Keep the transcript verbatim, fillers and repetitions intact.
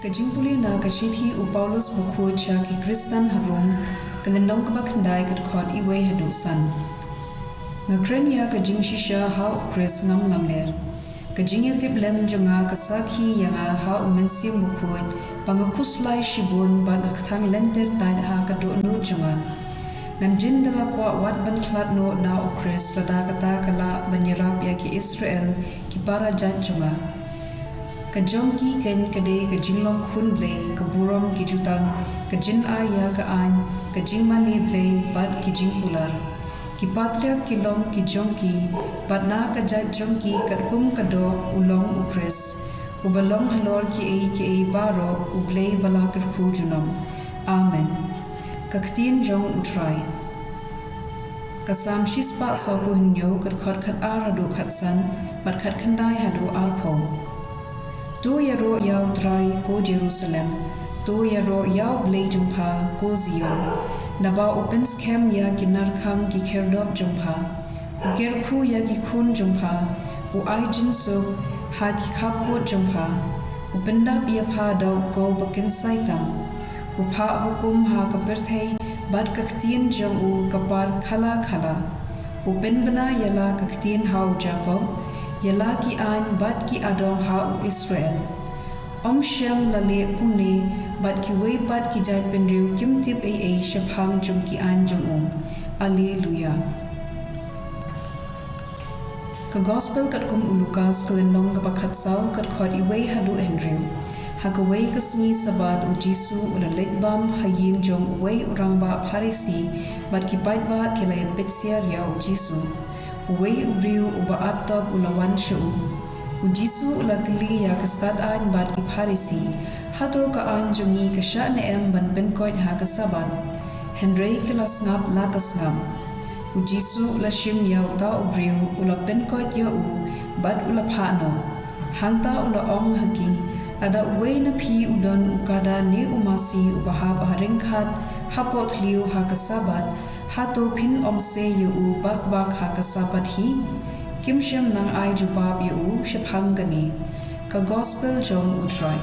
Ka jingpule na ka shithi u Paulus bakhuid sha ki Khristan ha Rom, ka lynnong kaba khyndai, ka dkhot wei haduh san. Nga kren ïa ka jingshisha ha u Khrist ngam lamler. Ka jingïatiplem jong nga ka sakhi ïa nga ha u Mynsiem Bakhuid ba nga khuslai shibun bad nga kthang lynter tait ha ka dohnud jong nga. Ngan jin da la kwah wat ban khlad noh na u Khrist lada kata ka lah ban ïarap ïa ki Israel, ki para jait jong nga. Ka jong ki keiñ ka dei ka jinglong khun Blei, ka burom ki jutang, ka jingai ïa ka aiñ, ka jingmane Blei bad ki jingkular. Ki patriark ki long ki jong ki, bad na ka jait jong ki katkum ka doh u long u Khrist, uba long halor kiei kiei baroh u Blei ba la kyrkhu junom. Amen. Ka ktien jong u Trai. Ka Salm shispah sawphew hynñiew, ka dkhot khatar haduh khatsan, bad khatkhyndai haduh arphew. To ïaroh ïa u Trai ko Jerusalem, to ïaroh ïa u Blei jong pha ko Zion. Naba u pynskhem ïa ki narkhang ki khyrdop jong pha. U kyrkhu ïa ki khun jong pha, u ai jingsuk ha ki khappud jong pha. U pyndap ïa pha da u kow bakynsai tam. U phah hukum ha ka pyrthei bad ka ktien jong u ka par khala khala. U pynbna ïa la ka ktien ha u Jakob, ïa la ki aiñ bad ki adong ha u Israel. Ym shym la leh kumne, bad kiwei pat ki jaitbynriew kim tip ei ei shaphang jong ki aiñ jong u. Alleluia. Ka Gospel katkum u Lukas, ka lynnong kaba khatsaw, ka dkhot wei haduh hynriew. Ha kawei ka sngi Sabbath u Jisu u la leit bam ha ïing jong uwei u rangbah Pharisi, bad ki paidbah ki la ïapeit siar ïa u Jisu. Uwei u briew uba attop u la wan sha u. U Jisu u la kylli ïa ki stad aiñ bad ki Pharisi, hato ka aiñ jong ngi ka shah ne em ban pynkoit ha ka Sabbath? Hynrei ki la sngap la ka sngap. U Jisu u la shim ïa uta u briew, u la pynkoit ïa u, bad u la phah noh. Hangta u la ong ha ki, lada uwei na phi u don u kada ne u masi uba hap ha ryngkat hapoh thliew ha ka Sabbath, hato phin ym sei ïa u bak bak ha ka Sabbath hi? Kim shym nang ai jubab ïa u shaphang kane. Ka Gospel jong u Trai.